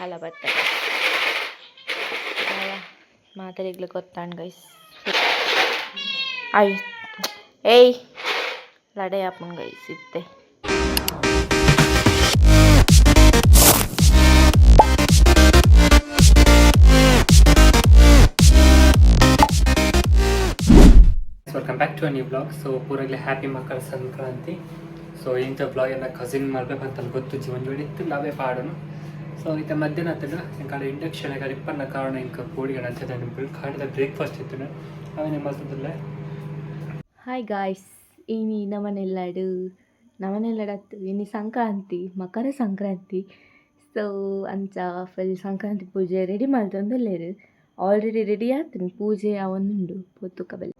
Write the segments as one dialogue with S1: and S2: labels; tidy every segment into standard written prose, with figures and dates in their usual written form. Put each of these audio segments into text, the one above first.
S1: ಅಲ ಬತ್ತ ಮಾತೆರೆಗ್ಲ ಗೊತ್ತಾಂಡ್ ಗೈಸ್. ಆಯ್ ಏಯ್ ಲಡೈ ಆಪುಂಡು ಗೈಸ್ ಇತ್ತೆ.
S2: Welcome back to a new vlog. So ಪೂರಾಗಲೇ happy Makara Sankranti. So ಇಂಥ ಬ್ಲಾಗ್ ಎಲ್ಲ ಕಸಿನ್ ಮಾಡ್ಬೇಕಂತ ಗೊತ್ತು ಜೀವನ ಇತ್ತು ನಾವೇ ಪಾಡೋನು. ಸೊ ಇತ್ತ ಮಧ್ಯಾಹ್ನ ಹತ್ತಿರ ಎಂಕಾಲ ಇಂಡಕ್ಷನ್ ಇಪ್ಪನ್ನ ಕಾರಣ ಇಂಕ ಕೋಡಿಗಳ ಅಂಚದ ಕಾಡಿದ ಬ್ರೇಕ್ಫಾಸ್ಟ್ ಇತ್ತು ಅವೇನೇ ಮಲ್ತದಿಲ್ಲ.
S1: ಹಾಯ್ ಗಾಯ್ಸ್, ಇನಿ ನಮನೆಲ್ಲಾಡು ನಮನೆಲ್ಲಾಡತ್ತು ಇನಿ ಸಂಕ್ರಾಂತಿ, ಮಕರ ಸಂಕ್ರಾಂತಿ. ಸೊ ಅಂಚ ಫುಲ್ ಸಂಕ್ರಾಂತಿ ಪೂಜೆ ರೆಡಿ ಮಲ್ತೊಂದುಲ್ಲೆರ್. ಆಲ್ರೆಡಿ ರೆಡಿ ಆತುಂಡು, ಪೂಜೆ ಆವೊಂದುಂಡು ಪೊತ್ತುಕ ಬಲೆ.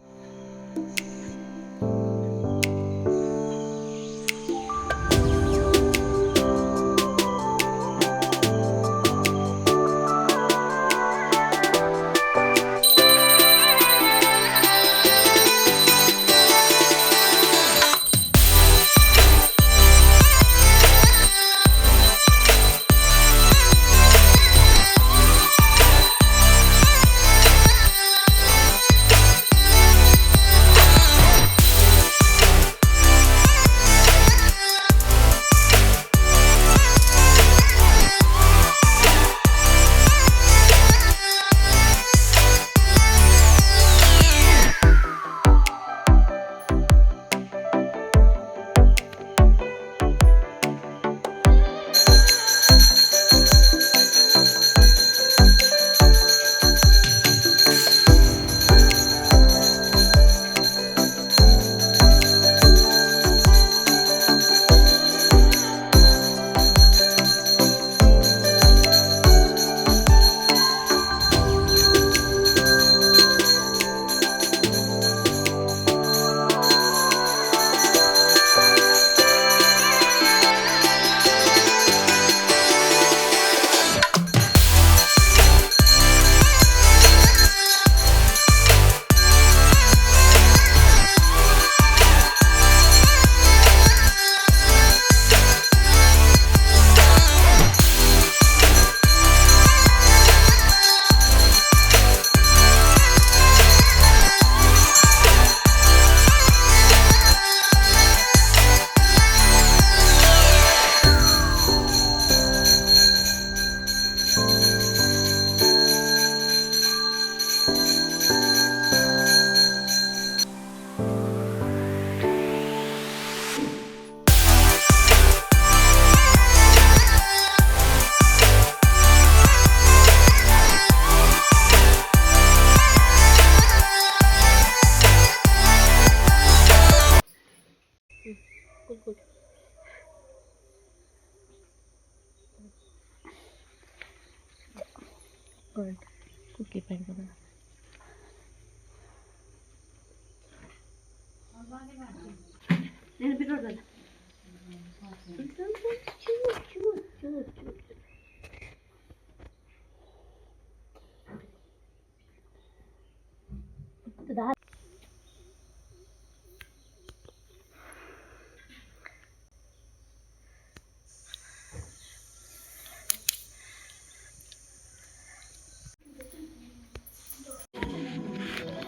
S1: ಕುಕ್ಕಿ ಪಡ್ದು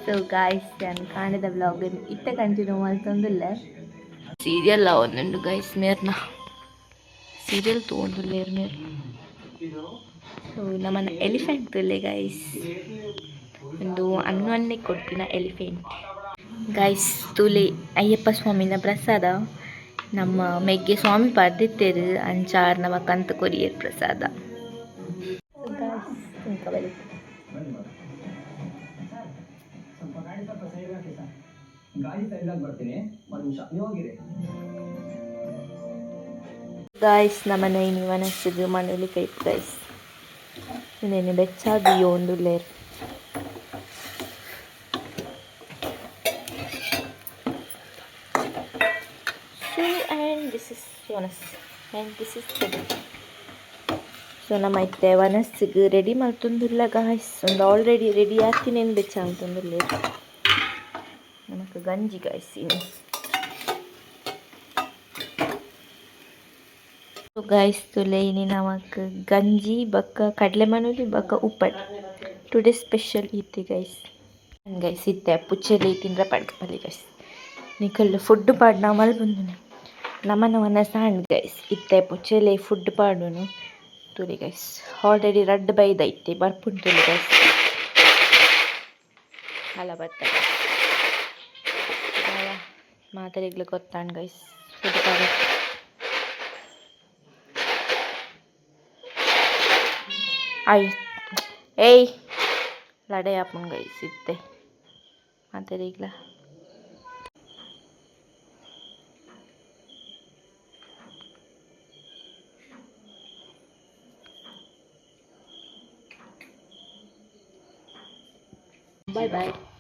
S1: ಸೊ ಗಾಯ್ಸ್, ಯಾನ್ ಕಾಂಡೆದ ವ್ಲಾಗ್ ಇತ್ತೆ ಕಂಟಿನ್ಯೂ ಮಲ್ತೊಂದುಲ್ಲೆ. ಸೀರಿಯಲ್ ಒಂದುಂಡು ಗೈಸ್, ಮೇರ್ನ ಸೀರಿಯಲ್ ತೂವೊಂದುಲ್ಲೆರ್ ಮೇರ್. ಸೊ ನಮನ ಎಲಿಫೆಂಟ್ ತುಲೆ ಗೈಸ್, ಒಂದು ಅನ್ನೊನ್ನೆ ಕೊಡ್ತಿನ ಎಲಿಫೆಂಟ್. ಗೈಸ್ ತೂಲೆ, ಅಯ್ಯಪ್ಪ ಸ್ವಾಮಿನ ಪ್ರಸಾದ. ನಮ್ಮ ಮೆಗ್ಗೆ ಸ್ವಾಮಿ ಪಾಡ್ದಿತ್ತೆರ್, ಅಂಚ ಆರ್ ನಮಕ್ ಕಂತ್ ಕೊರಿಯೆರ್ ಪ್ರಸಾದ. ಗಾಯ್ಸ್, ತುನ್ಕ ಬಲೆ.
S3: ಸ್ವಲ್ಪ ಗಾಡಿ ಸ್ವಲ್ಪ ಸೈಡ್ ಹಾಕಿ ಸರ್. ಗಾಡಿ ಸೈಡ್ ಬರ್ತೀನಿ, ಒಂದು ನಿಮಿಷ ನೀವು ಹೋಗಿರಿ.
S1: ಗಾಯ್ಸ್, ನಮನ ಇನಿ ವನಸ್ಗ್ ಮನೊಲಿ ಕೈಪ್ ಗೈಸ್. ಉಂದೆನ್ ಬೆಚ್ಚಾದ್ ದೀವೊಂದುಲ್ಲೆರ್. So and this is ವನಸ್ and this is ready. So ನಮ ಇತ್ತೆ ವನಸ್ಗ್ ರೆಡಿ ಮಲ್ತೊಂದುಲ್ಲ ಗಾಯ್ಸ್. ಉಂದು ಆಲ್ರೆಡಿ ರೆಡಿ ಆತಿನೆನ್ ಬೆಚ್ಚ ಮಲ್ತೊಂದುಲ್ಲೆರ್. ನಮಕ್ ಗಂಜಿ ಗಾಯ್ಸ್ ಇನಿ. ಗೈಸ್ ತುಲೆ ಇನಿ ನಮಕ್ ಗಂಜಿ ಬೊಕ್ಕ ಕಡಲೆ ಮನೋಲಿ ಬೊಕ್ಕ ಉಪ್ಪಡ್ ಟುಡೇ ಸ್ಪೆಷಲ್ ಇತ್ತೆ ಗೈಸ್. ಗೈಸ್ ಇತ್ತೆ ಪುಚ್ಚೆಲೆ ತಿಂದ್ರ ಪಡ್ಕ ಬಲ್ಲಿ ಗೈಸ್. ನಿಕಲ್ ಫುಡ್ ಪಾಡ್ನ ಮಲ್ಪೊಂದುನೆ ನಮನ ವನಸ ಆಂಡ್ ಗೈಸ್. ಇತ್ತೆ ಪುಚ್ಚೆಲೆ ಫುಡ್ ಪಾಡುನು ತೂಲೆ ಗೈಸ್. ಆಲ್ರೆಡಿ ರಡ್ಡ್ ಬೈದ ಇತ್ತೆ ಬರ್ಪುಂಡು ತೂಲೆ ಗೈಸ್. ಅಲ ಬತ್ತ ಮಾತೆರೆಗ್ಲ ಗೊತ್ತಾಂಡ್ ಗೈಸ್ ಫುಡ್ ಪಾಡ. ಆಯ್ ಏಯ್ ಲಡೈ ಆಪುಂಡು ಗೈಸ್ ಇತ್ತೆ ಮಾತೆರೆಗ್ಲ. Bye bye.